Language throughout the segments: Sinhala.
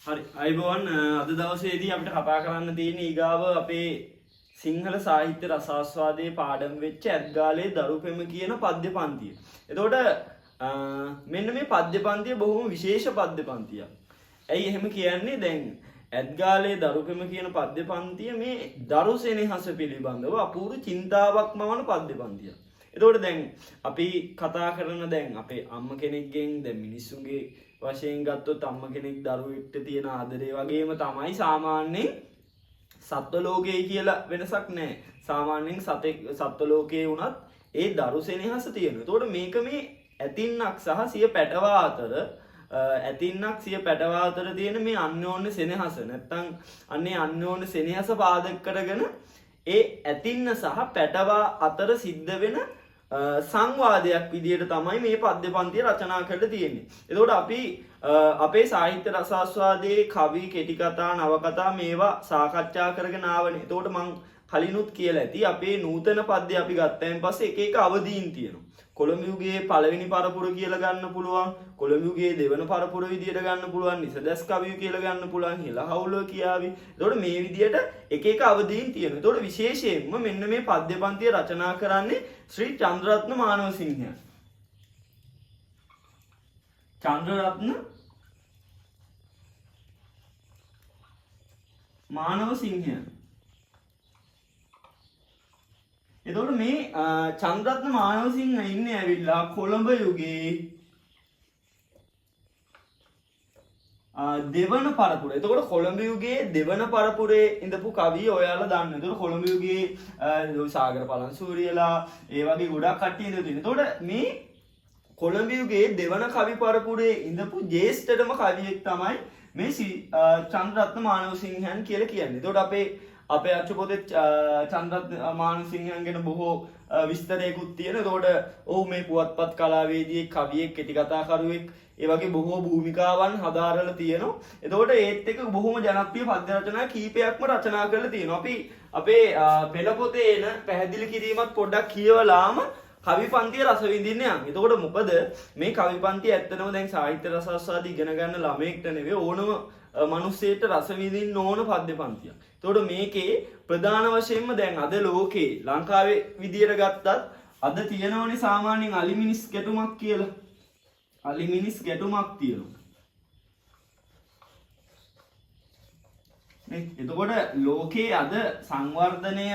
හරි, අයිබෝවන්. අද දවසේදී අපිට කතා කරන්න තියෙන ඊගාව අපේ සිංහල සාහිත්‍ය රසාස්වාදයේ පාඩම් වෙච්ච ඇත්ගාලේ දරුපෙම කියන පද්‍ය පන්තිය. එතකොට මෙන්න මේ පද්‍ය පන්තිය බොහොම විශේෂ පද්‍ය පන්තියක්. ඇයි එහෙම කියන්නේ? දැන් ඇත්ගාලේ දරුපෙම කියන පද්‍ය පන්තිය මේ දරු සෙනෙහස පිළිබඳව අපූර්ව චින්තාවක් මවන පද්‍ය පන්තියක්. එතකොට දැන් අපි කතා කරන දැන් අපේ අම්ම කෙනෙක්ගෙන්, දැන් මිනිස්සුන්ගේ වශයෙන් ගත්තොත් අම්ම කෙනෙක් දරුවෙක්ට තියෙන ආදරය වගේම තමයි සාමාන්‍යයෙන් සත්ව ලෝකයේ කියලා වෙනසක් නැහැ. සාමාන්‍යයෙන් සතෙක් සත්ව ලෝකයේ වුණත් ඒ දරු සෙනෙහස තියෙනවා. එතකොට මේක මේ ඇතින්නක් සහ සිය පැටවා අතර, ඇතින්නක් සිය පැටවා අතර තියෙන මේ අන්‍යෝන්‍ය සෙනෙහස, නැත්තම් අන්නේ අන්‍යෝන්‍ය සෙනෙහස පාදක කරගෙන ඒ ඇතින්න සහ පැටවා අතර සිද්ධ වෙන සංවාදයක් විදියට තමයි මේ පද්‍ය පන්තිය රචනා කරලා තියෙන්නේ. එතකොට අපි අපේ සාහිත්‍ය රසාස්වාදයේ කවි, කෙටි කතා, නවකතා මේවා සාකච්ඡා කරගෙන ආවනේ. එතකොට මං කලිනුත් කියලා ඇති අපේ නූතන පද්‍ය අපි ගත්තයින් පස්සේ එක එක අවදීන් තියෙනවා. කොළඹ යුගයේ පළවෙනි පරපුර කියලා ගන්න පුළුවන්, කොළඹ යුගයේ දෙවන පරපුර විදියට ගන්න පුළුවන්, නිසදැස් කවිය කියලා ගන්න පුළුවන්, හෙළහවුල කියාවි. එතකොට මේ විදියට එක එක අවදීන් තියෙනවා. එතකොට විශේෂයෙන්ම මෙන්න මේ පද්‍ය පන්තිය රචනා කරන්නේ ශ්‍රී චන්ද්‍රරත්න මානවසිංහයන්. චන්ද්‍රරත්න මානවසිංහයන්. එතකොට මේ චන්ද්‍රරත්න මානවසිංහ ඉන්නේ ඇවිල්ලා කොළඹ යුගයේ දෙවන පරපුර. එතකොට කොළඹ යුගයේ දෙවන පරපුරේ ඉඳපු කවිය ඔයාලා දන්නවා. එතකොට කොළඹ යුගයේ සාගර පලන්සූරියලා ඒ වගේ ගොඩක් කට්ටිය ඉඳලා තියෙනවා. එතකොට මේ කොළඹ යුගයේ දෙවන කවි පරපුරේ ඉඳපු ජ්‍යෙෂ්ඨතම කවියෙක් තමයි මේ චන්ද්‍රරත්න මානවසිංහයන් කියලා කියන්නේ. එතකොට අපේ අපේ අච්චු පොතේ චන්ද්‍රරත්න මානවසිංහයන් ගැන බොහෝ විස්තරයකුත් තියෙනවා. එතකොට ඔහු මේ පුවත්පත් කලාවේදියෙක්, කවියෙක්, කෙටි කතාකරුවෙක්, ඒ වගේ බොහෝ භූමිකාවන් හදාරලා තියෙනවා. එතකොට ඒත් එක්ක බොහොම ජනප්‍රිය පද්‍ය රචනා කීපයක්ම රචනා කරලා තියෙනවා. අපි අපේ පෙළ පොතේ එන පැහැදිලි කිරීමත් පොඩ්ඩක් කියවලාම කවි පන්තිය රස විඳින්න යන්. එතකොට මොකද මේ කවි පන්තිය ඇත්තටම දැන් සාහිත්‍ය රසාස්වාද ඉගෙන ගන්න ළමයෙක්ට නෙවෙයි ඕනම මිනිස්සෙක්ට රස විඳින්න ඕන පද්‍ය පන්තියක්. එතකොට මේකේ ප්‍රධාන වශයෙන්ම දැන් අද ලෝකේ ලංකාවේ විදියට ගත්තත් අද තියෙනවනේ සාමාන්‍යයෙන් අලිමිනිස් ගැටුමක් කියලා. අලිමිනිස් ගැටුමක් තියෙනවා. නේ? එතකොට ලෝකේ අද සංවර්ධනය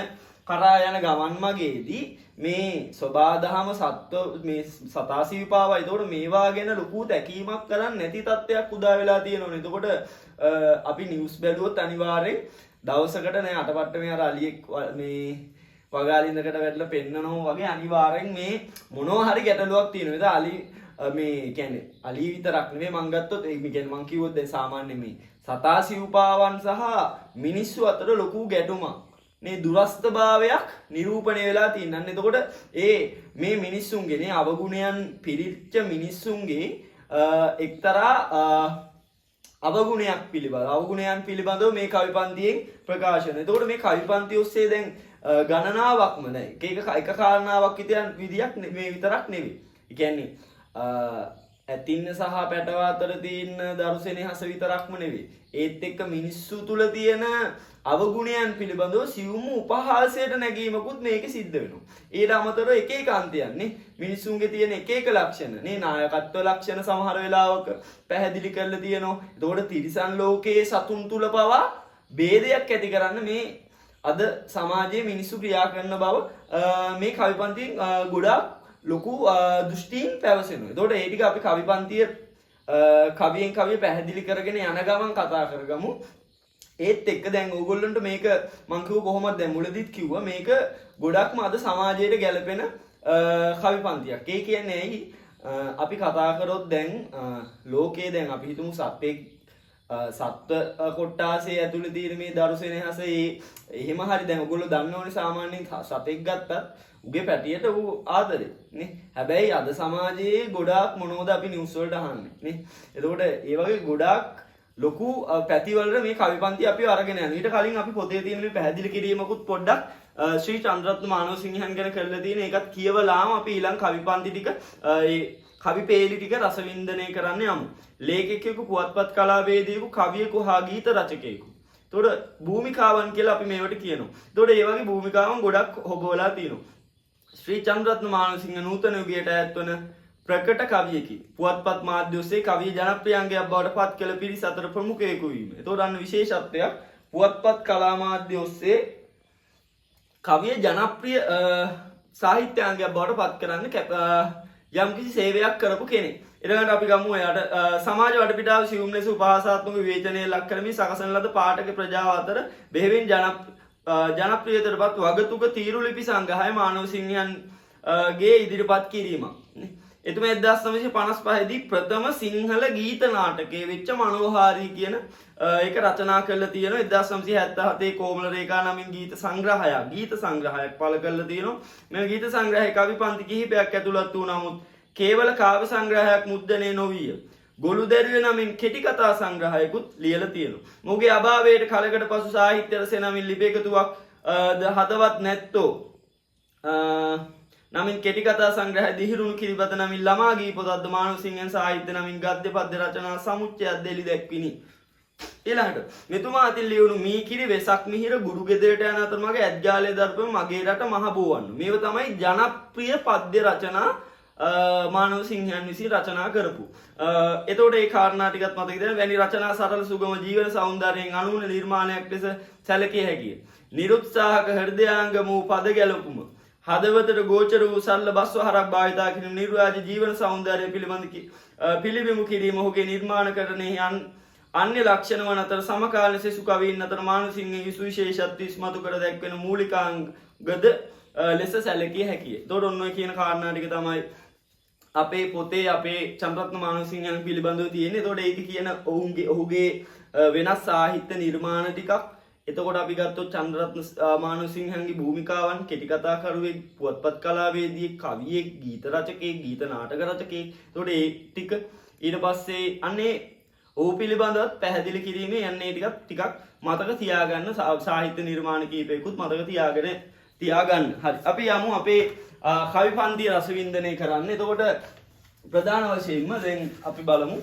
කරා යන ගමන් මගේදී මේ සබාදහම සත්ව මේ සතා සිව්පාවයි. එතකොට මේවා ගැන ලොකු තැකීමක් කරන්න නැති තත්ත්වයක් උදා වෙලා තියෙනවනේ. එතකොට අපි නිවුස් බැලුවොත් අනිවාර්යෙන් දවසකට නෑ අටපට්ට මේ අර අලියෙක් මේ වගාලින්දකට වැටලා පෙන්නනවා වගේ අනිවාර්යෙන් මේ මොනවා හරි ගැටලුවක් තියෙනවා. එතකොට අලි මේ කියන්නේ අලි විතරක් නෙමෙයි මං ගත්තොත් ඒ කියන්නේ මං කිව්වොත් දැන් සාමාන්‍ය මේ සතා සිව්පාවන් සහ මිනිස්සු අතර ලොකු ගැටුමක් මේ දුරස්ථභාවයක් නිරූපණය වෙලා තියෙනවා. එතකොට ඒ මේ මිනිස්සුන්ගේ නේ අවගුණයන් පිරිච්ච මිනිස්සුන්ගේ එක්තරා අවගුණයක් පිළිබඳ අවගුණයන් පිළිබඳව මේ කවි පන්තියෙන් ප්‍රකාශ වෙනවා. එතකොට මේ කවි පන්තිය ඔස්සේ දැන් ගණනාවක්ම නෑ. එක එක එක කාරණාවක් විදියක් මේ විතරක් නෙවෙයි. ඒ කියන්නේ ඇතින්න සහ පැටව අතර තියෙන දරු සෙනෙහස විතරක්ම නෙවෙයි. ඒත් එක්ක මිනිස්සු තුල තියෙන අවගුණයන් පිළිබඳව සියුම් උපහාසයට නැගීමකුත් මේකේ සිද්ධ වෙනවා. ඊට අමතරව එක එක අන්තයන් නේ මිනිස්සුන්ගේ තියෙන එක එක ලක්ෂණ නේ නායකත්ව ලක්ෂණ සමහර වෙලාවක පැහැදිලි කරලා තියෙනවා. එතකොට තිරිසන් ලෝකයේ සතුන් තුල පවා භේදයක් ඇති කරන්න මේ අද සමාජයේ මිනිස්සු ක්‍රියා කරන බව මේ කවි පන්තියෙන් ගොඩාක් ලොකු දෘෂ්ටීන් පැවසෙනවා. එතකොට ඒ ටික අපි කවි පන්තිය කවියෙන් කවිය පැහැදිලි කරගෙන යන ගමන් කතා කරගමු. ඒත් එක්ක දැන් ඕගොල්ලන්ට මේක මං කිව්ව කොහොමද දැන් මුලදීත් කිව්වා මේක ගොඩක්ම අද සමාජයට ගැලපෙන කවි පන්තියක්. ඒ කියන්නේ ඇයි අපි කතා කරොත් දැන් ලෝකයේ දැන් අපි හිතමු සත්වෙක් සත්ව කොට්ටාසේ ඇතුලේ තියෙන මේ දරු සෙනෙහස ඒ එහෙම හරි දැන් ඔයගොල්ලෝ දන්නවනේ සාමාන්‍යයෙන් සතෙක් ගත්තත් උගේ පැටියට ඌ ආදරේ නේ. හැබැයි අද සමාජයේ ගොඩාක් මොනවද අපි නිවුස් වලට අහන්නේ නේ. එතකොට ඒ වගේ ගොඩාක් ලොකු පැතිවලට මේ කවි පන්ති අපි අරගෙන යනවා. ඊට කලින් අපි පොතේ තියෙන මේ පැහැදිලි කිරීමකුත් පොඩ්ඩක් ශ්‍රී චන්ද්‍රරත්න මානවසිංහයන් ගැන කරලා තියෙන ඒකත් කියවලාම අපි ඊළඟ කවි පන්ති ටික, ඒ කවි පේලි ටික රසවින්දනය කරන්න යමු. ලේඛකයෙකු, පුවත්පත් කලාවේදියෙකු, කවියෙකු හා ගීත රචකයෙකු. එතකොට භූමිකාවන් කියලා අපි මේවට කියනවා. එතකොට ඒ වගේ භූමිකාවන් ගොඩක් හොබවලා තියෙනවා. ශ්‍රී චන්ද්‍රරත්න මානවසිංහ නූතන යුගයට අයත් වන ප්‍රකට කවියෙකි. පුවත්පත් මාධ්‍ය ඔස්සේ කවිය ජනප්‍රිය අංගයක් බවට පත් කළ පිරිස අතර ප්‍රමුඛයෙකු වීම. එතකොට අන්න විශේෂත්වයක්, පුවත්පත් කලා මාධ්‍ය ඔස්සේ කවිය ජනප්‍රිය සාහිත්‍ය අංගයක් බවට පත් කරන්න යම්කිසි සේවයක් කරපු කෙනෙක්. ඊළඟට අපි ගමු එයාට සමාජ වටපිටාව සියුම් ලෙස උපහාසාත්මක විවේචනය ලක් කරමින් සකසන ලද පාඨක ප්‍රජාව අතර බෙහෙවින් ජනප්‍රියතරපත් වගතුග තීරුලිපි සංග්‍රහය මානවසිංහයන් ගේ ඉදිරිපත් කිරීමක්. එතුමා 1955 දී ප්‍රථම සිංහල ගීත නාටකයේ වෙච්ච මනෝහාරී කියන ඒක රචනා කරලා තියෙනවා. 1977 කෝමල රේඛා නමින් ගීත සංග්‍රහයක් පළ කරලා තියෙනවා. මේ ගීත සංග්‍රහයේ කවි පන්ති කිහිපයක් ඇතුළත් වූ නමුත් කේවල කාව්‍ය සංග්‍රහයක් මුද්‍රණය නොවිය. ගොළු දැරුවේ නමින් කෙටි කතා සංග්‍රහයකුත් ලියලා තියෙනවා. මොහුගේ අභාවයට කලකට පසු සාහිත්‍ය රසය නමින් ලිපි එකතුවක් ද හදවත් නැත්තෝ නමින් කෙටි කතා සංග්‍රහය, දිහිරුණු කිරිබත නමින් ළමා ගී පොතක්ද, මානවසිංහයන් සාහිත්‍ය නමින් ගද්‍ය පද්‍ය රචනා සමුච්චයක් දෙලි දැක්විනි. ඊළඟට මෙතුමා අතින් ලියවුණු මීකිරි, වෙසක් මිහිර, ගුරු ගෙදරට යන අතරමඟ, ඇත්ගාලේ දර්පම, මගේ රට මහ බෝවන්න, මේව තමයි ජනප්‍රිය පද්‍ය රචනා මානව සිංහයන් විසින් රචනා කරපු. එතකොට ඒ කාරණා ටිකත් මතක තියාගන්න. වැනි රචනා සරල සුගම ජීවන සෞන්දර්යයෙන් අනුවන නිර්මාණයක් ලෙස සැලකිය හැකිය. නිරුත්සාහක හෘදයාංගම වූ පද ගැලපුම, හදවතට ගෝචර වූ සරල බස් වහරක් භාවිතා කිරීම, නිර්ව්‍යාජ ජීවන සෞන්දර්යය පිළිබඳ පිළිබිඹු කිරීම ඔහුගේ නිර්මාණකරණයේ අන්‍ය ලක්ෂණ වන අතර සමකාලීන සෙසු කවීන් අතර මානසිංහගේ සුවිශේෂත්වය ඉස්මතු කර දැක්වෙන මූලිකාංගද ලෙස සැලකිය හැකිය. එතකොට ඔන්න ඔය කියන කාරණා ටික තමයි අපේ පොතේ අපේ චන්ද්‍රරත්න මානසිංහයන් පිළිබඳව තියෙන්නේ. එතකොට ඒක කියන ඔහුගේ වෙනස් සාහිත්‍ය නිර්මාණ ටිකක්. එතකොට අපි ගත්තොත් චන්ද්‍රරත්න මානසිංහයන්ගේ භූමිකාවන් කෙටි කතාකරුවෙක්, පුවත්පත් කලාවේදියෙක්, කවියෙක්, ගීත රචකයෙක්, ගීත නාටක රචකයෙක්. එතකොට ඒ ටික ඊට පස්සේ අන්නේ ඔහු පිළිබඳවත් පැහැදිලි කිරීමේ යන්නේ ටිකක් ටිකක් මතක තියාගන්න, සාහිත්‍ය නිර්මාණ කීපයකුත් මතක තියාගන්න. හරි. අපි යමු අපේ කවි පන්තිය රසවින්දනය කරන්න. එතකොට ප්‍රධාන වශයෙන්ම දැන් අපි බලමු.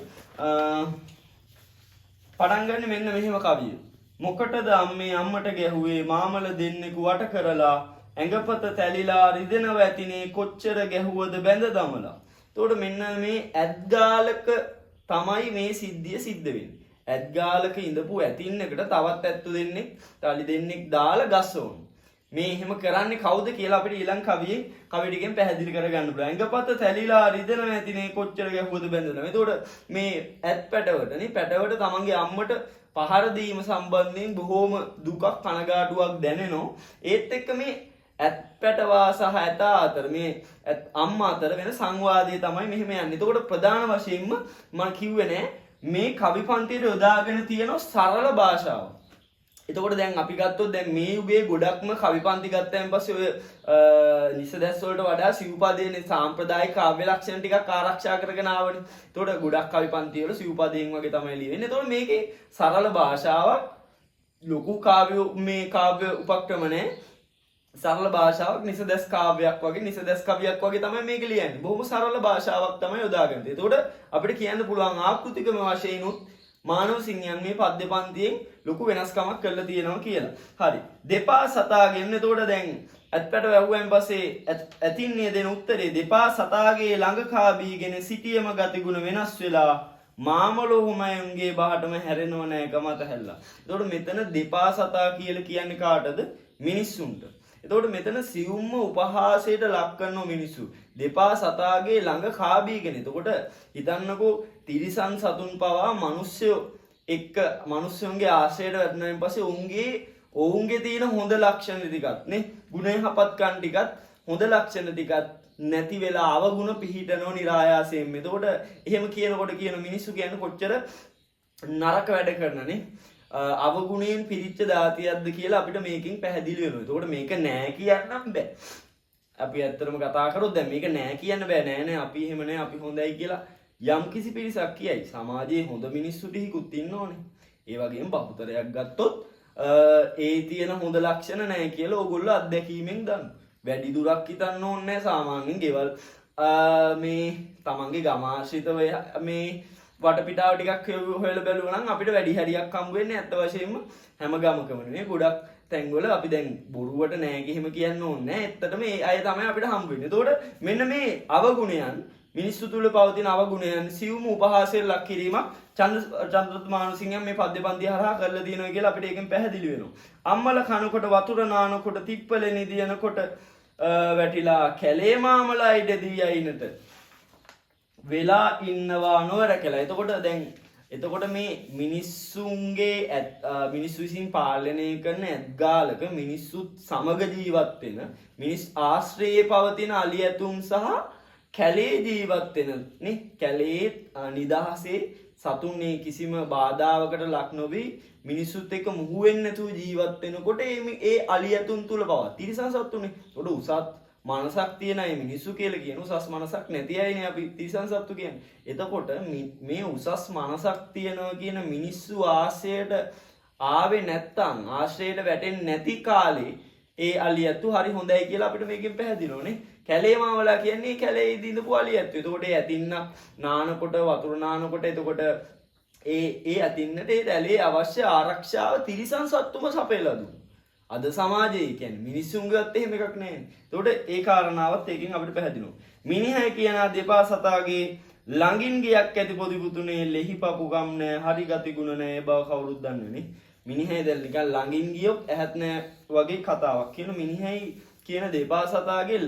පටන් ගන්න මෙන්න මෙහෙම කවිය. මොකටද අම්මේ අම්මට ගැහුවේ, මාමල දෙන්නෙකු වට කරලා, ඇඟපත තැලිලා රිදෙනව ඇතිනේ, කොච්චර ගැහුවද බැඳ දමලා. එතකොට මෙන්න මේ ඇත්ගාලක තමයි මේ සිද්ධිය සිද්ධ වෙන්නේ. ඇත්ගාලක ඉඳපු ඇතින්නකට තවත් ඇත්තු දෙන්නෙක්, තලි දෙන්නෙක් දාලා ගස්සවනවා. මේ එහෙම කරන්නේ කවුද කියලා අපිට ඊළඟ කවියෙන් කවි ටිකෙන් පැහැදිලි කරගන්න පුළුවන්. ඇඟපත තැලිලා රිදෙනව ඇතිනේ, කොච්චර ගැහුවද බැඳ දමලා. එතකොට මේ ඇත් පැටවට නේ, පැටවට තමන්ගේ අම්මට පහර දීම සම්බන්ධයෙන් බොහෝම දුකක් කනගාටුවක් දැනෙනවා. ඒත් එක්ක මේ ඇත් පැටවා සහ ඇතා අතර, මේ ඇත් අම්මා අතර වෙන සංවාදය තමයි මෙහෙම යන්නේ. එතකොට ප්‍රධාන වශයෙන්ම මම කිව්වේ නෑ, මේ කවි පන්තියට යොදාගෙන තියෙන සරල භාෂාව. එතකොට දැන් අපි ගත්තොත් දැන් මේ යුගයේ ගොඩක්ම කවි පන්ති ගත්තයින් පස්සේ ඔය නිසදැස් වලට වඩා සිව්පදේනේ සාම්ප්‍රදායික කාව්‍ය ලක්ෂණ ටිකක් ආරක්ෂා කරගෙන ආවනේ. එතකොට ගොඩක් කවි පන්ති වල සිව්පදයෙන් වගේ තමයි ලියවෙන්නේ. එතකොට මේකේ සරල භාෂාවක්, ලොකු කාව්‍ය මේ කාව්‍ය උපක්‍රම නෑ. සරල භාෂාවක්, නිසදැස් කාව්‍යයක් වගේ, නිසදැස් කවියක් වගේ තමයි මේක ලියන්නේ. බොහොම සරල භාෂාවක් තමයි යොදාගන්නේ. එතකොට අපිට කියන්න පුළුවන් ආකෘතිකම වශයෙන්ුත් මානව සිංහයන් මේ පද්‍ය පන්තියෙන් ලොකු වෙනස්කමක් කරලා තියෙනවා කියලා. හරි. දෙපා සතාගෙන් එතකොට දැන් ඇත්පැට වැහුවෙන් පස්සේ ඇතින්නේ දෙන උත්තරේ, දෙපා සතාගේ ළඟ කා බීගෙන සිටියම ගතිගුණ වෙනස් වෙලා මාමලෝ හුමයුන්ගේ බහටම හැරෙනව නෑ ගමත හැල්ලා. එතකොට මෙතන දෙපා සතා කියලා කියන්නේ කාටද? මිනිස්සුන්ට. එතකොට මෙතන සියුම්ම උපහාසයට ලක් කරන මිනිස්සු. දෙපා සතාගේ ළඟ කා බීගෙන. එතකොට හිතන්නකෝ තිරිසන් සතුන් පවා මිනිස්සු එක්ක මිනිස්සුන්ගේ ආශ්‍රයයට වැටුණායින් පස්සේ ඔවුන්ගේ තියෙන හොඳ ලක්ෂණ ටිකත් නේ, ගුණ යහපත්කම් ටිකත් හොඳ ලක්ෂණ ටිකත් නැති වෙලා අවගුණ පිහිටනෝ නිරායාසයෙන්. එතකොට එහෙම කියනකොට කියන මිනිස්සු කියන්නේ කොච්චර නරක වැඩ කරනනේ, අවගුණයෙන් පිරිච්ච දාතියක්ද කියලා අපිට මේකෙන් පැහැදිලි වෙනවා. එතකොට මේක නෑ කියන්නම් බෑ. අපි ඇත්තටම කතා කරොත් දැන් මේක නෑ කියන්න බෑ. නෑ නෑ, අපි එහෙම නෑ, අපි හොඳයි කියලා යම් කිසි පිරිසක් කියයි. සමාජයේ හොඳ මිනිස්සු ටිකකුත් ඉන්නෝනේ. ඒ වගේම බහුතරයක් ගත්තොත් ඒ තියෙන හොඳ ලක්ෂණ නැහැ කියලා ඕගොල්ලෝ අත්දැකීමෙන් දන්නවා. වැඩි දුරක් හිතන්න ඕනේ නැහැ. සාමාන්‍යයෙන් ගෙවල් මේ තමන්ගේ ගම ආශ්‍රිතව මේ වටපිටාව ටිකක් හොයලා බැලුවා නම් අපිට වැඩි හරියක් හම්බ වෙන්නේ ඇත්ත වශයෙන්ම හැම ගමකම නෙමෙයි, ගොඩක් තැන්වල අපි දැන් බොරුවට නෑ එහෙම කියන්න ඕනේ නෑ. ඇත්තටම මේ අය තමයි අපිට හම්බ වෙන්නේ. එතකොට මෙන්න මේ අවගුණයන්, මිනිස්සු තුල පවතින අවගුණයන් සියුම් උපහාසයට ලක් කිරීමක් චන්ද්‍රදත්ත මානසිංහයන් මේ පද්‍ය පන්ති හරහා කරලා තියෙනවා කියලා අපිට ඒකෙන් පැහැදිලි වෙනවා. අම්මල කනකොට වතුර නානකොට තිප්පලේ නිදියනකොට වැටිලා කැලේ මාමලා ඉඩ දී අයිනට වෙලා ඉන්නවා නොවර කියලා. එතකොට දැන් එතකොට මේ මිනිස්සුන්ගේ මිනිස්සු විසින් පාලනය කරන ඇත්ගාලක මිනිස්සුත් සමග ජීවත් වෙන මිනිස් ආශ්‍රයේ පවතින අලි ඇතුන් සහ කැලේ ජීවත් වෙන නේ, කැලේ නිදහසේ සතුන් මේ කිසිම බාධාවකට ලක් නොවී මිනිස්සුත් එක්ක මුහු වෙන්නේ නැතුව ජීවත් වෙනකොට ඒ අලි ඇතුන් තුල පවා තිරිසන් සත්තුනේ. ඒකට උසස් මනසක් තියෙන අය මිනිස්සු කියලා කියන උසස් මනසක් නැති අයනේ අපි තිරිසන් සත්තු කියන්නේ. එතකොට මේ උසස් මනසක් තියෙනවා කියන මිනිස්සු ආශ්‍රයයට ආවේ නැත්තම්, ආශ්‍රයයට වැටෙන්නේ නැති කාලේ ඒ අලි ඇත්තු හරි හොඳයි කියලා අපිට මේකෙන් පැහැදිලිවනේ. කැලේ මාමලා කියන්නේ කැලේ ඉඳපු අලි ඇත්තු. එතකොට ඒ ඇතින්නක් නානකොට වතුර නානකොට එතකොට ඒ ඒ ඇතින්නට ඒ රැළේ අවශ්‍ය ආරක්ෂාව තිරිසන් සත්තුම සපයලා දුන්නා. අද සමාජයේ කියන්නේ මිනිස්සුන්ගේවත් එහෙම එකක් නෑනේ. එතකොට ඒ කාරණාවත් ඒකෙන් අපිට පැහැදිලිනවා. මිනිහා කියන දෙපා සතාගේ ළඟින් ගියක් ඇති පොඩි පුතුනේ ලෙහි පපුගම් නෑ, හරි ගති ගුණ නෑ, ඒ බව කවුරුත් දන්නේ නේ. මිනිහා දැන් නිකන් ළඟින් ගියොත් ඇහත් නෑ වගේ කතාවක් කියන මිනිහයි කියන දෙපා සතාගේ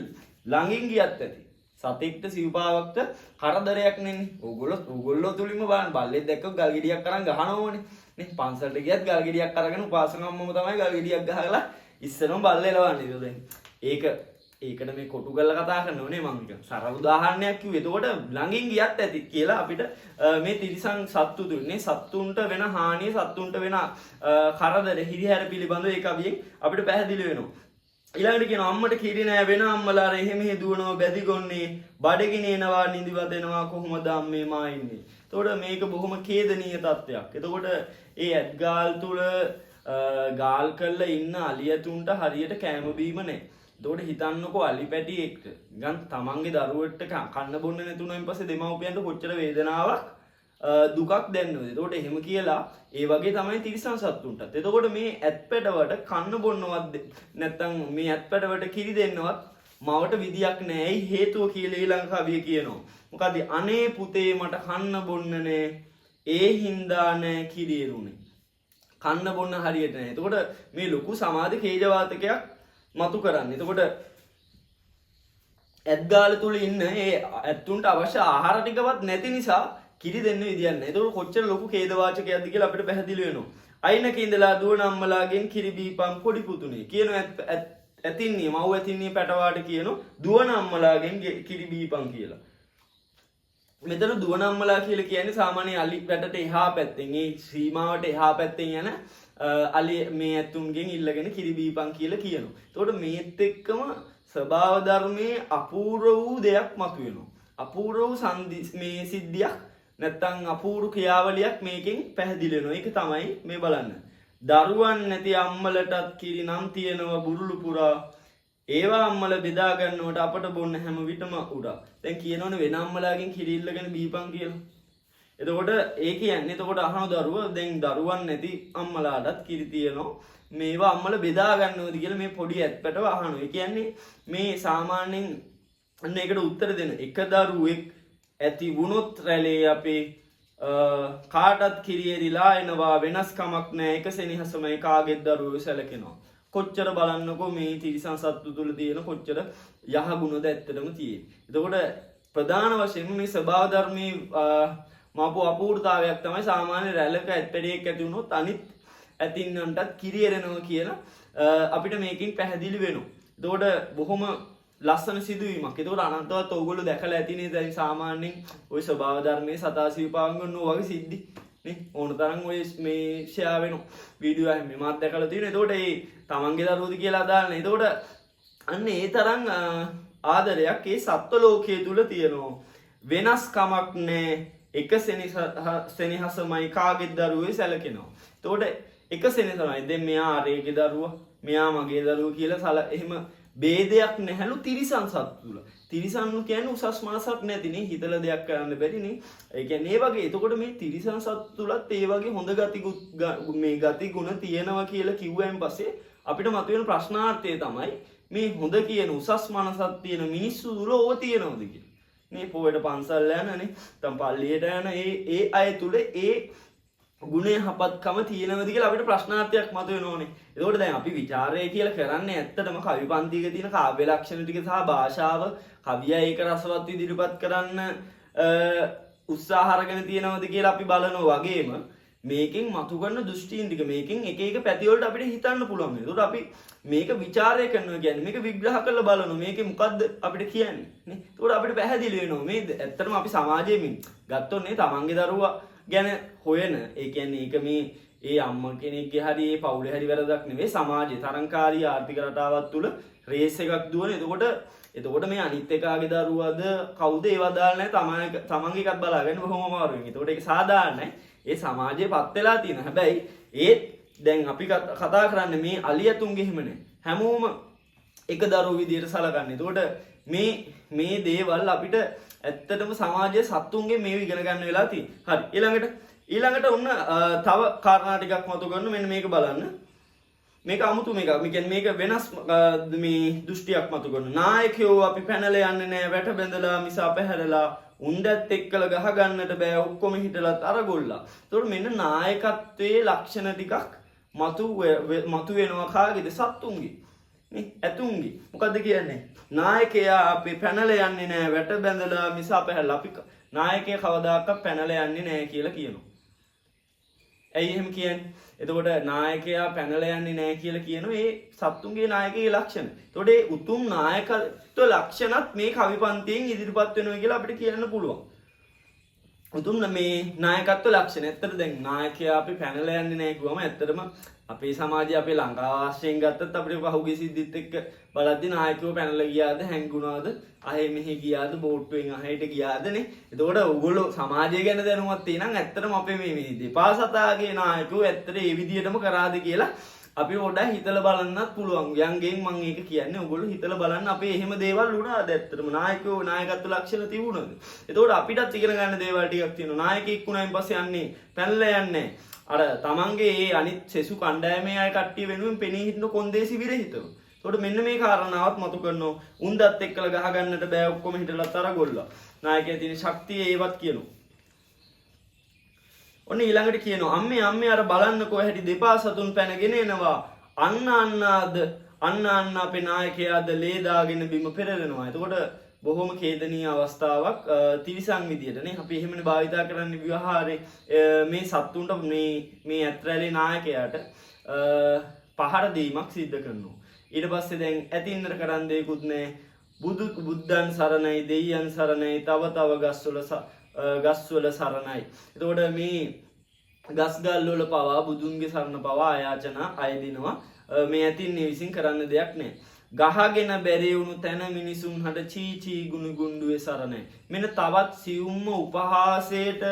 ළඟින් ගියත් ඇති. සතෙක්ට සිව්පාවක්ට කරදරයක් නෙන්නේ. ඕගොල්ලෝ තුලින්ම බලන්න බල්ලෙක් දැක්කම ගල් ගෙඩියක් අරන් ගහනවනේ. නේ පන්සලට ගියත් ගල් ගෙඩියක් අරගෙන උපාසකම්මම තමයි ගල් ගෙඩියක් ගහලා ඉස්සරම බල්ල එලවන්නේ. ඒක දැන් ඒකට මේ කොටු කරලා කතා කරන්න ඕනේ මං නිකන් සරල උදාහරණයක් කිව්වේ. එතකොට ළඟින් ගියත් ඇති කියලා අපිට මේ තිරිසන් සත්තු තුනේ සත්තුන්ට වෙන හානිය, සත්තුන්ට වෙන කරදර, හිරිහැර පිළිබඳව ඒ කවියෙන් අපිට පැහැදිලි වෙනවා. ඊළඟට කියනවා අම්මට කිරි නෑ වෙන අම්මලා අර එහෙ මෙහෙ දුවනවා බැදි ගොන්නේ බඩගිනි එනවා නිදිමත එනවා කොහොමද අම්මේ මා ඉන්නේ. එතකොට මේක බොහොම ඛේදනීය තත්ත්වයක්. එතකොට ඒ ඇත්ගාල් තුල ගාල් කරලා ඉන්න අලියතුන්ට හරියට කෑම බීම නෑ. එතකොට හිතන්නකෝ අලි පැටියෙක්ට නිකන් තමන්ගේ දරුවෙක්ට කන්න බොන්න නැතුණයින් පස්සේ දෙමව්පියන්ට කොච්චර වේදනාවක් දුකක් දැනෙනවද? එතකොට එහෙම කියලා ඒ වගේ තමයි තිරිසන් සත්තුන්ටත්. එතකොට මේ ඇත්පැටවට කන්න බොන්නවත් නැත්තම් මේ ඇත්පැටවට කිරි දෙන්නවත් මවට විදියක් නෑ. ඇයි හේතුව කියලා ඊළඟ කවිය කියනවා. මොකද අනේ පුතේ මට කන්න බොන්න නෑ. ඒ හින්දා නෑ කිරි එරුනේ. කන්න බොන්න හරියට නෑ. එතකොට මේ ලොකු සමාජ ඛේජවාතකයක් මතු කරන්නේ. එතකොට ඇත්ගාල තුල ඉන්න ඒ ඇත්තුන්ට අවශ්‍ය ආහාර ටිකවත් නැති නිසා කිරි දෙන්න විදියක් නෑ. එතකොට කොච්චර ලොකු ඛේදවාචකයක්ද කියලා අපිට පැහැදිලි වෙනවා. අයිනක ඉඳලා දුවන අම්මලාගෙන් කිරි බීපම් පොඩි පුතුනේ කියනවා. ඇතින්නේ මව් ඇතින්නේ පැටවාට කියනවා දුවන අම්මලාගෙන් කිරි බීපම් කියලා. මෙතන දුවන අම්මලා කියලා කියන්නේ සාමාන්‍ය අලි වැටට එහා පැත්තෙන් ඒ සීමාවට එහා පැත්තෙන් යන අලි මේ ඇතුන්ගෙන් ඉල්ලගෙන කිරි බීපම් කියලා කියනවා. එතකොට මේත් එක්කම ස්වභාව ධර්මයේ අපූර්ව වූ දෙයක් මතුවෙනවා. අපූර්ව වූ සන්දි මේ සිද්ධියක් නැත්තම් අපූර්ව ක්‍රියාවලියක් මේකෙන් පැහැදිලි වෙනවා. ඒක තමයි මේ බලන්න. දරුවන් නැති අම්මලටත් කිරි නම් තියෙනවා බුරුළු පුරා. ඒවා අම්මල බෙදා ගන්නවට අපට බොන්න හැම විටම උරා. දැන් කියනවනේ වෙන අම්මලාගෙන් කිරි ඉල්ලගෙන බීපන් කියලා. එතකොට ඒ කියන්නේ එතකොට අහන දරුව දැන් දරුවන් නැති අම්මලාටත් කිරි තියෙනවා. මේවා අම්මල බෙදා ගන්නවද කියලා මේ පොඩි ඇත්පැටව අහනවා. ඒ කියන්නේ මේ සාමාන්‍යයෙන් අන්න ඒකට උත්තර දෙන එක දරුවෙක් ඇති වුණොත් රැළේ අපේ කාටත් කිරි එරිලා එනවා වෙනස්කමක් නෑ එක සෙනෙහසමයි කාගෙත් දරුවෝ සැලකෙනවා. කොච්චර බලන්නකෝ මේ තිරිසන් සත්තු තුල තියෙන කොච්චර යහගුණද ඇත්තටම තියෙන්නේ. එතකොට ප්‍රධාන වශයෙන්ම මේ ස්වභාව ධර්මයේ මාපු අපූර්වතාවයක් තමයි සාමාන්‍ය රැළක ඇත්පැටියෙක් ඇති වුණොත් අනිත් ඇතින්නන්ටත් කිරි එරෙනවා කියලා අපිට මේකෙන් පැහැදිලි වෙනවා. එතකොට බොහොම ලස්සන සිදුවීමක්. එතකොට අනන්තවත් ඔයගොල්ලෝ දැකලා ඇතිනේ දැන් සාමාන්‍යයෙන් ඔය ස්වභාව ධර්මයේ සතා සිව්පාවන්ග ඔන්න ඔය වගේ සිද්ධි නේ ඕන තරම් ඔය මේ ෂෙයා වෙනවා වීඩියෝ එහෙම මාත් දැකලා තියෙනවා. එතකොට ඒ තමන්ගේ දරුවෝද කියලා අදාළ නෑ. එතකොට අන්න ඒ තරම් ආදරයක් ඒ සත්ව ලෝකයේ තුල තියෙනවා. වෙනස්කමක් නෑ. එක සෙනෙහසමයි කාගෙත් දරුවෝ සැලකෙනවා. එතකොට එක සෙනෙහසමයි. දැන් මෙයා අරේගේ දරුවා, මෙයා මගේ දරුවා කියලා එහෙම භේදයක් නැහැලු තිරිසන් සත්තු තුල. තිරිසන් කියන්නේ උසස් මනසක් නැතිනේ, හිතලා දෙයක් කරන්න බැරිනේ. ඒ කියන්නේ ඒ වගේ. එතකොට මේ තිරිසන් සත්තු තුලත් ඒ වගේ හොඳ මේ ගති ගුණ තියෙනවා කියලා කිව්වයින් පස්සේ අපිට මතුවෙන ප්‍රශ්නාර්ථය තමයි මේ හොඳ කියන උසස් මනසක් තියෙන මිනිස්සු තුල ඕව තියෙනවද කියලා. මේ පොයට පන්සල් යන නේ, නැත්නම් පල්ලියට යන ඒ ඒ අය තුල ඒ ගුණ යහපත්කම තියෙනවද කියලා අපිට ප්‍රශ්නාර්ථයක් මතුවෙනෝනේ. එතකොට දැන් අපි විචාරය කියලා කරන්නේ ඇත්තටම කවි පන්තියක තියෙන කාව්‍ය ලක්ෂණ ටික සහ භාෂාව කවියා ඒක රසවත් ඉදිරිපත් කරන්න උත්සාහ අරගෙන තියෙනවද කියලා අපි බලනවා වගේම මේකෙන් මතු කරන දෘෂ්ටීන් ටික මේකෙන් එක එක පැති වලට අපිට හිතන්න පුළුවන්. එතකොට අපි මේක විචාරය කරනවා කියන්නේ මේක විග්‍රහ කරලා බලනවා මේකේ මොකද්ද අපිට කියන්නේ නේ. එතකොට අපිට පැහැදිලි වෙනවා මේ ඇත්තටම අපි සමාජයේ මේ ගත්තොත් නේ තමන්ගේ දරුවා ගැන හොයන, ඒ කියන්නේ ඒක මේ ඒ අම්මා කෙනෙක්ගේ හරි ඒ පවුලේ හරි වැරදක් නෙවෙයි, සමාජයේ තරංකාරී ආර්ථික රටාවක් තුල රේස් එකක් දුවන. එතකොට මේ අනිත් එකාගේ දරුවාද කවුද ඒව අදාළ නැහැ, තමන්ගේ එකත් බලාගන්න බොහොම අමාරුවෙන්. එතකොට ඒක සාධාරණයි. ඒ සමාජයේ පත් වෙලා තියෙන. හැබැයි ඒත් දැන් අපි කතා කරන්නේ මේ අලියතුන්ගේ එහෙම නෑ. හැමෝම එක දරුවෝ විදියට සලකන්නේ. එතකොට මේ දේවල් අපිට ඇත්තටම සමාජයේ සත්තුන්ගේ මේව ඉගෙන ගන්න වෙලා තියෙන්නේ. හරි. ඊළඟට ඔන්න තව කාරණා ටිකක් මතු කරන මෙන්න මේක බලන්න. මේක අමුතු මේක. මේ කියන්නේ මේක වෙනස් මේ දෘෂ්ටියක් මතු කරන. නායකයෝ අපි පැනලා යන්නේ නෑ, වැට බැඳලා මිස අපහැරලා උන්දැත් එක්කලා ගහ ගන්නට බෑ, ඔක්කොම හිටලත් අරගොල්ලා. ඒතකොට මෙන්න නායකත්වයේ ලක්ෂණ ටිකක් මතු වෙනවා කාගේද? සත්තුන්ගේ. නේ ඇතුන්ගේ. මොකද්ද කියන්නේ? නායකයා අපි පැනලා යන්නේ නෑ, වැට බැඳලා මිස අපහැරලා. අපි නායකයා කවදාකවත් පැනලා යන්නේ නෑ කියලා කියනවා. ඇයි එහෙම කියන්නේ? එතකොට නායකයා පැනලා යන්නේ නෑ කියලා කියනවා ඒ සත්තුන්ගේ නායකගේ ලක්ෂණ. එතකොට ඒ උතුම් නායකත්ව ලක්ෂණත් මේ කවි පන්තියෙන් ඉදිරිපත් වෙනවා කියලා අපිට කියන්න පුළුවන්. උතුම් මේ නායකත්ව ලක්ෂණ. ඇත්තට දැන් නායකයා අපි පැනලා යන්නේ නෑ කිව්වම ඇත්තටම අපේ සමාජයේ අපේ ලංකාව ආශ්‍රයෙන් ගත්තත් අපිට පහුගිය සිද්ධිත් එක්ක බලද්දි නායකයෝ පැනලා ගියාද, හැංගුණාද, අහෙ මෙහෙ ගියාද, බෝට්ටුවෙන් අහෙට ගියාද නේ. එතකොට ඕගොල්ලෝ සමාජය ගැන දැනුවත් තියෙනම් ඇත්තටම අපේ මේ දෙපා සතාගේ නායකයෝ ඇත්තට ඒ විදියටම කරාද කියලා අපි පොඩ්ඩක් හිතලා බලන්නත් පුළුවන්. යංගෙන් මං ඒක කියන්නේ ඕගොල්ලෝ හිතලා බලන්න අපේ එහෙම දේවල් වුණාද ඇත්තටම නායකයෝ නායකත්ව ලක්ෂණ තිබුණාද? එතකොට අපිටත් ඉගෙන ගන්න දේවල් ටිකක් තියෙනවා. නායකයෙක් වුණායින් පස්සේ යන්නේ පැනලා යන්නේ අර තමන්ගේ ඒ අනිත් සෙසු කණ්ඩායමේ අය කට්ටිය වෙනුවෙන් පෙනී හිටින කොන්දේසි විරහිතව. එතකොට මෙන්න මේ කාරණාවත් මතු කරනවා. උන්දත් එක්කලා ගහ ගන්නට බෑ, ඔක්කොම හිටලත් අරගොල්ලා. නායකයා තියෙන ශක්තිය ඒවත් කියනවා. ඔන්න ඊළඟට කියනවා අම්මේ අම්මේ අර බලන්නකෝ හැටි දෙපා සතුන් පැනගෙන එනවා. අන්න අන්නාද අන්න අන්න අපේ නායකයාද ලේ දාගෙන බිම පෙරලෙනවා. එතකොට බොහොම ඛේදනීය අවස්ථාවක් තිරිසන් විදියට නේ අපි එහෙමනේ භාවිතා කරන්නේ ව්‍යවහාරේ. මේ සත්තුන්ට මේ ඇත්‍රැලේ නායකයාට පහර දීමක් සිද්ධ කරනවා. ඊට පස්සේ දැන් ඇතින්නට කරන් දෙයක්වත් නෑ. බුද්ධන් සරණයි, දෙවියන් සරණයි, තව තව ගස්වල සරණයි. එතකොට මේ ගස් ගල් වල පවා බුදුන්ගේ සරණ පවා ආයාචනා අය දෙනවා. මේ ඇතින්නේ විසින් කරන්න දෙයක් නෑ. ගහගෙන බැරි වුණු තැන මිනිසුන් හට චී චී ගුණ ගුණ්ඩුවේ සරණයි. මෙන්න තවත් සියුම්ම උපහාසයට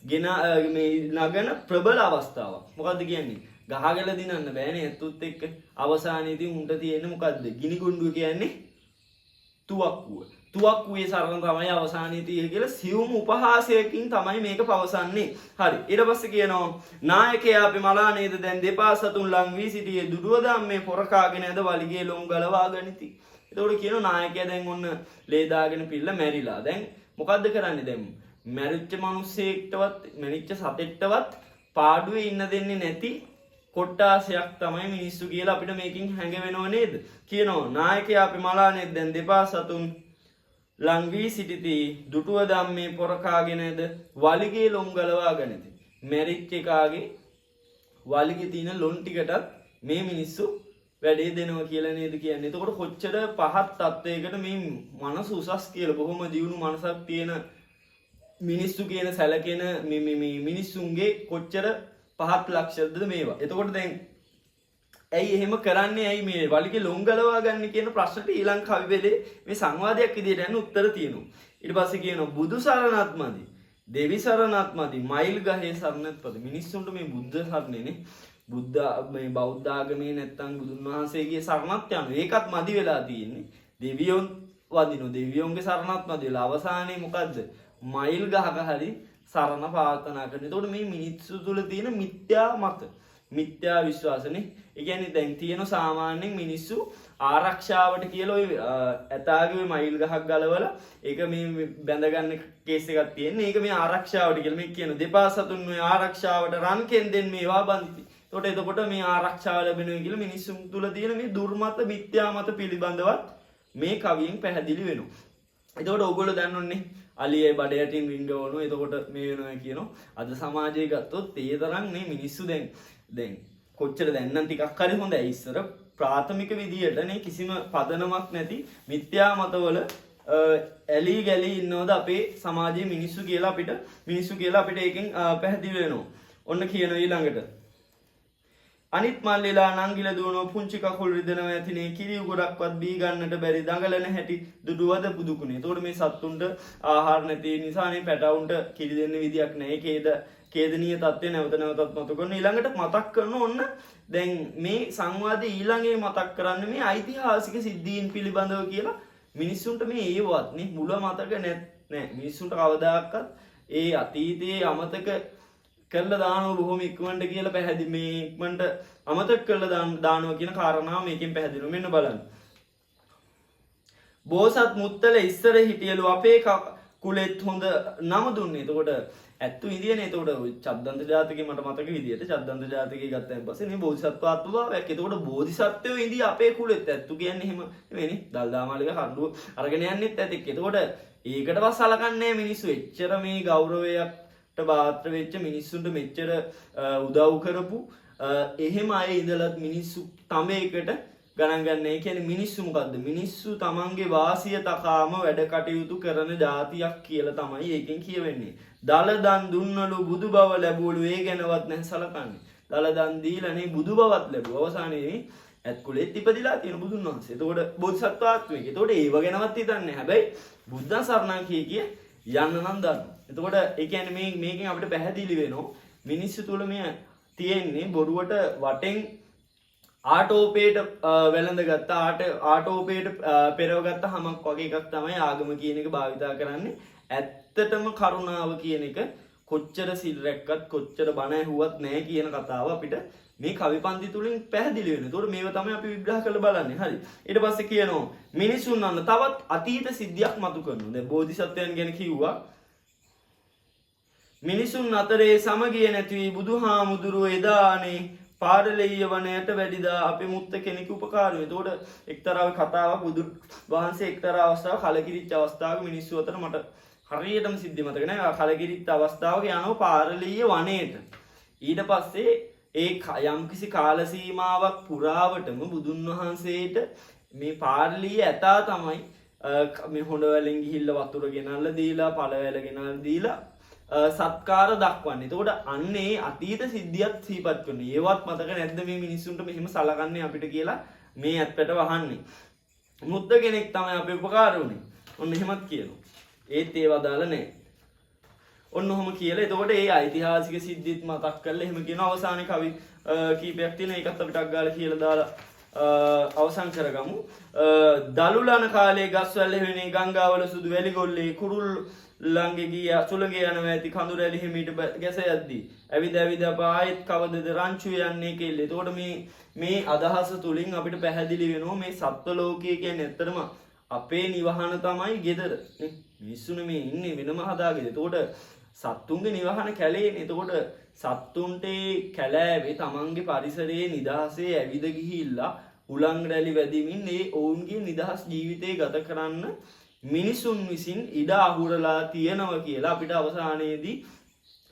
ගෙන මේ නගන ප්‍රබල අවස්ථාවක්. මොකද්ද කියන්නේ? ගහගෙන දිනන්න බෑනේ ඇත්තොත් එක්ක. අවසානයේදී උන්ට තියෙන්නේ මොකද්ද? ගිනි ගුණ්ඩුව කියන්නේ තුවක්කුව. තුවක්කුවේ සරණ තමයි අවසානයේ තියෙන්නේ කියලා සියුම් උපහාසයකින් තමයි මේක පවසන්නේ. හරි. ඊට පස්සේ කියනවා නායකයා අපි මලා නේද දැන් දෙපා සතුන් ලං වී සිටියේ දුඩුව ධම්මේ පොරකාගෙන ඇද වලිගේ ලොම් ගලවා ගනිති. එතකොට කියනවා නායකයා දැන් ඔන්න ලේ දාගෙන පිල්ල මැරිලා. දැන් මොකද්ද කරන්නේ දැන්? මැරිච්ච මිනිස්සෙක්ටවත් මැරිච්ච සතෙක්ටවත් පාඩුවේ ඉන්න දෙන්නේ නැති කොට්ටාසයක් තමයි මිනිස්සු කියලා අපිට මේකෙන් හැඟවෙනව නේද? කියනවා නායකයා අපි මලා නේද දැන් දෙපා සතුන් ලං වී සිටිති දුටුව ධම්මේ පොරකාගෙන ඇද වලිගේ ලොම් ගලවා ගනිති. මැරිච්ච එකාගේ වලිගේ තියෙන ලොන් ටිකටත් මේ මිනිස්සු වැඩේ දෙනවා කියලා නේද කියන්නේ. එතකොට කොච්චර පහත් තත්වයකට මේ මනස උසස් කියලා බොහොම දියුණු මනසක් තියෙන මිනිස්සු කියන සැලකෙන මේ මේ මේ මිනිස්සුන්ගේ කොච්චර පහත් ලක්ෂණද මේවා. එතකොට දැන් ඇයි එහෙම කරන්නේ, ඇයි මේ වලිගේ ලොම් ගලවා ගන්න කියන ප්‍රශ්නට ඊළඟ කවි පෙළේ මේ සංවාදයක් විදියට යන උත්තර තියෙනවා. ඊට පස්සේ කියනවා බුදු සරණත් මදි, දෙවි සරණත් මදි, මයිල් ගහේ සරණත් මදි. මිනිස්සුන්ට මේ බුද්ධ සරණේනේ බුද්ධ මේ බෞද්ධ ආගමේ නැත්තම් බුදුන් වහන්සේගේ සරණත් යනවා. ඒකත් මදි වෙලා තියෙන්නේ. දෙවියොන් වදිනවා. දෙවියොන්ගේ සරණත් මදි වෙලා අවසානයේ මොකද්ද? මයිල් ගහක හරි සරණ ප්‍රාර්ථනා කරනවා. එතකොට මේ මිනිස්සු තුළ තියෙන මිත්‍යා මත, මිත්‍යා විශ්වාසනේ. ඒ කියන්නේ දැන් තියෙන සාමාන්‍යයෙන් මිනිස්සු ආරක්ෂාවට කියලා ඔය ඇතාගේ ඔය මයිල් ගහක් ගලවලා ඒක මේ බැඳගන්න කේස් එකක් තියෙන්නේ. ඒක මේ ආරක්ෂාවට කියලා මේ කියන දෙපා සතුන් ඔය ආරක්ෂාවට රන් කෙන්දෙන් මේවා බඳිති. එතකොට මේ ආරක්ෂාව ලැබෙනවා කියලා මිනිස්සුන් තුළ තියෙන මේ දුර්මත මිත්‍යා මත පිළිබඳවත් මේ කවියෙන් පැහැදිලි වෙනවා. එතකොට ඔයගොල්ලෝ දන්නෝනේ අලියේ බඩ යටින් රිංගවනවා. එතකොට මේ වෙනවා කියනවා. අද සමාජයේ ගත්තොත් ඒ තරම් මේ මිනිස්සු දැන් දැන් කොච්චර දැන් නම් ටිකක් හරි හොඳයි. ඉස්සර ප්‍රාථමික විදියට නේ කිසිම පදනමක් නැති මිත්‍යා මතවල ඇලී ගැලී ඉන්නවද අපේ සමාජයේ මිනිස්සු කියලා අපිට ඒකෙන් පැහැදිලි වෙනවා. ඔන්න කියන ඊළඟට අනිත් මල්ලිලා නංගිල දුවනවා, පුංචි කකුල් රිදෙනවා ඇතිනේ, කිරි උගුරක්වත් බී ගන්නට බැරි දඟලන හැටි දුඩුවද පුදුකුනේ. එතකොට මේ සත්තුන්ට ආහාර නැති නිසා නේ පැටවුන්ට කිරි දෙන්න විදියක් නැහැ. ඒ කේදනීය තත්ත්වය නැවත නැවතත් මතු කරන. ඊළඟට මතක් කරන ඔන්න දැන් මේ සංවාදයේ ඊළඟේ මතක් කරන්නේ මේ ඓතිහාසික සිද්ධීන් පිළිබඳව කියලා මිනිස්සුන්ට මේ ඒවත් නේ මුල මතක නෑ. මිනිස්සුන්ට කවදාකවත් ඒ අතීතයේ අමතක කරලා දානවා බොහොම ඉක්මනට කියලා පැහැදිලි, මේ ඉක්මනට අමතක කරලා දානවා කියන කාරණාව මේකෙන් පැහැදිලි වෙනවා. මෙන්න බලන්න. බෝසත් මුත්තල ඉස්සර හිටියලු අපේ කුලෙත් හොඳ නම දුන්නේ. එතකොට ඇත්තු ඉඳියනේ. එතකොට ඔය චද්දන්ත ජාතකේ මට මතක විදියට චද්දන්ත ජාතකේ ගත්තයින් පස්සේ මේ බෝධිසත්වාත්ම භාවයක්. එතකොට බෝධිසත්වයෝ ඉඳි අපේ කුලෙත්. ඇත්තු කියන්නේ එහෙම නෙවෙයිනේ. දල්දා මාලික කණ්ඩුව අරගෙන යන්නෙත් ඇතෙක්. එතකොට ඒකටවත් සලකන්නේ නැහැ මිනිස්සු. එච්චර මේ ගෞරවයක්ට පාත්‍ර වෙච්ච මිනිස්සුන්ට මෙච්චර උදව් කරපු එහෙම අය ඉඳලත් මිනිස්සු තමේකට ගණන් ගන්න. ඒ කියන්නේ මිනිස්සු මොකද්ද? මිනිස්සු තමන්ගේ වාසිය තකාම වැඩ කටයුතු කරන ජාතියක් කියලා තමයි ඒකෙන් කියවෙන්නේ. දලදන් දුන්නලු බුදු බව ලැබුවලු, ඒ ගැනවත් නැහැ සලකන්නේ. දලදන් දීලා නේ බුදු බවත් ලැබුවා. අවසානයේ ඇත් කුලෙත් ඉපදිලා තියෙන බුදුන් වහන්සේ. එතකොට බෝධිසත්වාත්මයෙක්. එතකොට ඒව ගැනවත් හිතන්නේ නැහැ. හැබැයි බුද්ධං සරණං කිය කිය යන්න නම් දන්නවා. එතකොට ඒ කියන්නේ මේකෙන් අපිට පැහැදිලි වෙනවා මිනිස්සු තුල මේ තියෙන්නේ බොරුවට වටෙන් ආටෝපේට වැළඳගත්ත ආටෝපේට පෙරවගත්ත හමක් වගේ එකක් තමයි ආගම කියන එක භාවිතා කරන්නේ. ඇත්තටම කරුණාව කියන එක කොච්චර සිල් රැක්කත් කොච්චර බණ ඇහුවත් නෑ කියන කතාව අපිට මේ කවි පන්ති තුලින් පැහැදිලි වෙනවා. ඒතකොට මේව තමයි අපි විග්‍රහ කරලා බලන්නේ. හරි. ඊට පස්සේ කියනවා මිනිසුන් අන්න තවත් අතීත සිද්ධියක් මතු කරනවා. දැන් බෝධිසත්වයන් ගැන කිව්වා. මිනිසුන් අතරේ සමගිය නැති වී බුදුහාමුදුරුවෝ එදානේ පාඩලෙయ్య වනයට වැඩිදා අපේ මුත්ත කෙනෙකු උපකාර වෙනවා. එතකොට එක්තරා කතාවක් බුදුන් වහන්සේ එක්තරා අවස්ථාවක කලකිරිච්ච අවස්ථාවක මිනිස්සු අතර මට හරියටම සිද්ධි මතක නෑ. කලකිරිච්ච අවස්ථාවක යනවා පාරලීය වනයේට. ඊට පස්සේ ඒ යම්කිසි කාල සීමාවක් පුරාවටම බුදුන් වහන්සේට මේ පාරලීය ඇතා තමයි මේ හොඬවැලෙන් ගිහිල්ලා වතුර ගෙනල්ලා දීලා පළවැල ගෙනල්ලා දීලා සත්කාර දක්වන්නේ. එතකොට අන්න ඒ අතීත සිද්ධියත් සිහිපත් කරනවා. ඒවත් මතක නැද්ද මේ මිනිස්සුන්ට මෙහෙම සලකන්නේ අපිට කියලා මේ ඇත්තට වහන්නේ. මුද්ද කෙනෙක් තමයි අපේ උපකාර වුනේ. ඔන්න එහෙමත් කියනවා. ඒත් ඒව අදාළ නෑ. ඔන්න ඔහොම කියලා එතකොට ඒ ඓතිහාසික සිද්ධිත් මතක් කරලා එහෙම කියන අවසානයේ කවි කීපයක් තියෙන ඒකත් අපිට ටක් ගාලා කියලා දාලා අවසන් කරගමු. දලුලන කාලේ ගස්වැල් හෙවෙනේ ගංගාවල සුදු වැලි ගොල්ලේ කුරුල් ළඟේ ගිය සුළඟේ යනවා ඇති කඳු රැලි හිමීට ගැස යද්දී ඇවිද ඇවිද අප ආයෙත් කවදද රංචු යන්නේ කියලා. එතකොට මේ අදහස තුලින් අපිට පැහැදිලි වෙනවා මේ සත්ව ලෝකය කියන්නේ ඇත්තටම අපේ නිවහන තමයි ගෙදර නේ. මිනිස්සුනේ මේ ඉන්නේ වෙනම හදාගෙන. එතකොට සත්තුන්ගේ නිවහන කැලේනේ. එතකොට සත්තුන්ට ඒ කැලෑවේ තමන්ගේ පරිසරයේ නිදහසේ ඇවිද ගිහිල්ලා හුලං රැලි වැදිමින් ඒ ඔවුන්ගේ නිදහස් ජීවිතය ගත කරන්න මිනිසුන් විසින් ඉඩ අහුරලා තියෙනවා කියලා අපිට අවසානයේදී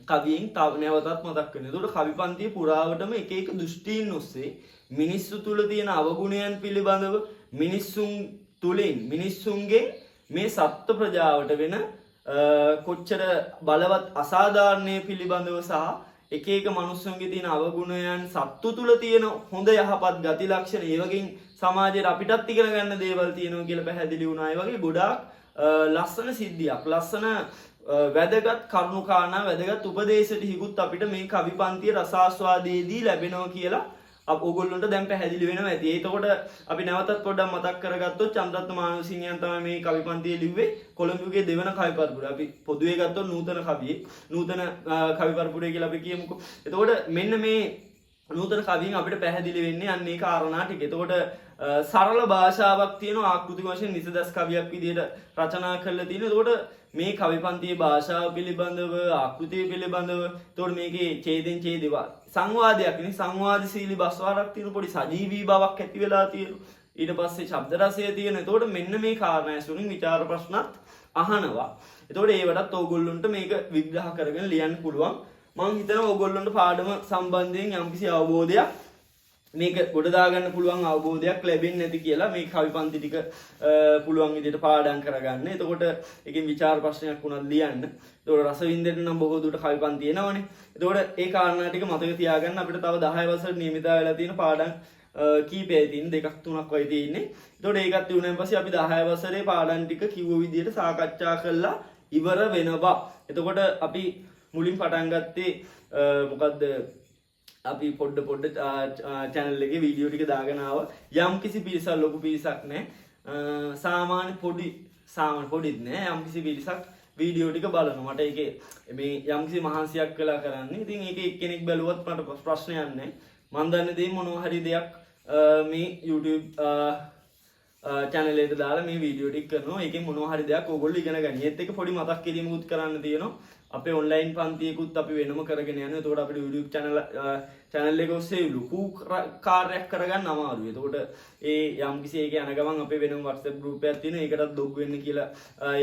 කවියෙන් තව නැවතත් මතක් වෙනවා. එතකොට කවි පන්තිය පුරාවටම එක එක දෘෂ්ටීන් ඔස්සේ මිනිස්සු තුල තියෙන අවගුණයන් පිළිබඳව මිනිස්සුන් තුලින් මිනිස්සුන්ගේ මේ සත්ව ප්‍රජාවට වෙන කොච්චර බලවත් අසාධාරණය පිළිබඳව සහ එක එක මනුස්සයන්ගේ තියෙන අවගුණයන් සත්තු තුල තියෙන හොඳ යහපත් ගති ලක්ෂණ ඒ වගේ සමාජයට අපිටත් ඉගෙන ගන්න දේවල් තියෙනවා කියලා පැහැදිලි වුණා. ඒ වගේ ගොඩාක් ලස්සන සිද්ධියක් ලස්සන වැදගත් කරුණු කාරණා, වැදගත් උපදේශ ටිකකුත් අපිට මේ කවි පන්තිය රසාස්වාදයේදී ලැබෙනවා කියලා ඔයගොල්ලන්ට දැන් පැහැදිලි වෙනවා ඇති. එතකොට අපි නැවතත් පොඩ්ඩක් මතක් කරගත්තොත් චන්ද්‍රරත්න මානවසිංහයන් තමයි මේ කවි පන්තිය ලිව්වේ. කොළඹ යුගයේ දෙවන කවි පරපුර. අපි පොදුවේ ගත්තොත් නූතන කවියේ නූතන කවි පරපුරේ කියලා අපි කියමුකෝ. එතකොට මෙන්න මේ නූතන කවියෙන් අපිට පැහැදිලි වෙන්නේ අන්න ඒ කාරණා ටික. එතකොට සරල භාෂාවක් තියෙනවා, ආකෘතික වශයෙන් නිසදස් කවියක් විදිහට රචනා කරලා තියෙනවා. එතකොට මේ කවි පන්තියේ භාෂාව පිළිබඳව, ආකෘතිය පිළිබඳව, එතකොට මේකේ ඡේදෙන් ඡේදේ සංවාදයක් නේ, සංවාදශීලී බස්වාරක් තියෙන පොඩි සජීවී බවක් ඇති වෙලා තියෙනවා. ඊට පස්සේ ශබ්ද රසය තියෙන. එතකොට මෙන්න මේ කාරණා ඇසුරින් විචාර ප්‍රශ්නත් අහනවා. එතකොට ඒවටත් ඕගොල්ලොන්ට මේක විග්‍රහ කරගෙන ලියන්න පුළුවන්. මං හිතනවා ඕගොල්ලොන්ට පාඩම සම්බන්ධයෙන් යම්කිසි අවබෝධයක්, මේක ගොඩ දාගන්න පුළුවන් අවබෝධයක් ලැබෙන්නේ නැති කියලා මේ කවි පන්ති ටික පුළුවන් විදිහට පාඩම් කරගන්න. එතකොට එකෙන් විචාර ප්‍රශ්නයක් වුණත් ලියන්න. එතකොට රස විඳින්න නම් බොහෝ දුරට කවි පන්ති එනවනේ. එතකොට ඒ කාරණා ටික මතක තියාගන්න. අපිට තව 10 වසර නියමිත වෙලා තියෙන පාඩම් කීපයයි තියෙන්නේ, දෙකක් තුනක් වගේ තියෙන්නේ. එතකොට ඒකත් ඉවරනන් පස්සේ අපි 10 වසරේ පාඩම් ටික කිව්ව විදිහට සාකච්ඡා කරලා ඉවර වෙනවා. එතකොට අපි මුලින් පටන් ගත්තේ මොකද්ද, අපි පොඩ පොඩ චැනල් එකේ වීඩියෝ ටික දාගෙන ආවා. යම් කිසි පිරිසක්, ලොකු පිරිසක් නෑ, සාමාන්‍ය පොඩි, සාමාන්‍ය පොඩිත් නෑ, යම් කිසි පිරිසක් වීඩියෝ ටික බලනවා. මට ඒකේ මේ යම් කිසි මහන්සියක් කළා කරන්නේ. ඉතින් ඒකේ එක්කෙනෙක් බැලුවත් මට ප්‍රශ්නයක් නෑ. මං දන්නේ දේ මොනවා හරි දෙයක් මේ YouTube channel එකට දාලා මේ වීඩියෝ ටික කරනවා. ඒකෙන් මොනවා හරි දෙයක් ඕගොල්ලෝ ඉගෙන ගන්න. ඒත් එක්ක පොඩි මතක් කිරීමකුත් කරන්න තියෙනවා. අපේ ඔන්ලයින් පන්තියකුත් අපි වෙනම කරගෙන යනවා. එතකොට අපිට YouTube channel එක ඔස්සේ ලොකු කාර්යයක් කරගන්න අමාරුයි. එතකොට ඒ යම්කිසි ඒක යන ගමන් අපේ වෙනම WhatsApp group එකක් තියෙනවා. ඒකටත් ලොග් වෙන්න කියලා,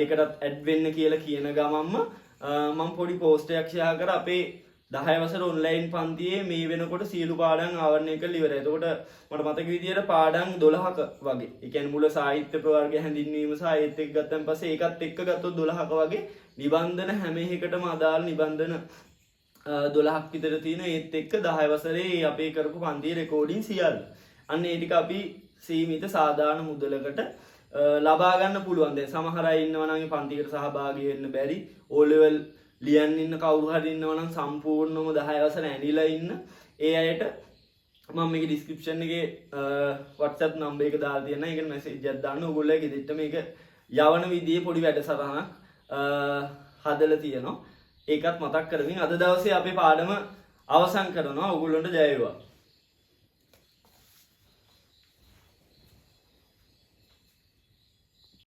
ඒකටත් ඇඩ් වෙන්න කියලා කියන ගමන්ම මම පොඩි පෝස්ට් එකක් ෂෙයා කරා. අපේ 10 වසර ඔන්ලයින් පන්තියේ මේ වෙනකොට සියලු පාඩම් ආවරණය කරලා ඉවරයි. එතකොට මට මතක විදියට පාඩම් 12ක වගේ. ඒ කියන්නේ මුල සාහිත්‍ය ප්‍රවර්ග හැඳින්වීම සහ ඒත් එක්ක ගත්තන් පස්සේ ඒකත් එක්ක ගත්තොත් 12ක වගේ නිබන්ධන හැම එකකටම අදාළ නිබන්ධන 12ක් විතර තියෙන. ඒත් එක්ක 10 වසරේ අපේ කරපු පන්තියේ රෙකෝඩින් සියල්ල. අන්න ඒ ටික අපි සීමිත සාධාරණ මුදලකට ලබා ගන්න පුළුවන්. දැන් සමහර අය ඉන්නවා නම් මේ පන්තිකට සහභාගී වෙන්න බැරි, O level ලියන්න ඉන්න කවුරු හරි ඉන්නවා නම් සම්පූර්ණවම 10 වසර ඇනිලා ඉන්න ඒ අයට මම මේකේ ඩිස්ක්‍රිප්ෂන් එකේ WhatsApp number එක දාලා තියෙනවා. ඒකට මැසේජ් එකක් දාන්න. ඕගොල්ලෝ ගෙදරට මේක යවන විදිහේ පොඩි වැඩසටහනක් හදලා තියෙනවා. ඒකත් මතක් කරමින් අද දවසේ අපේ පාඩම අවසන් කරනවා. ඕගොල්ලන්ට ජය වේවා.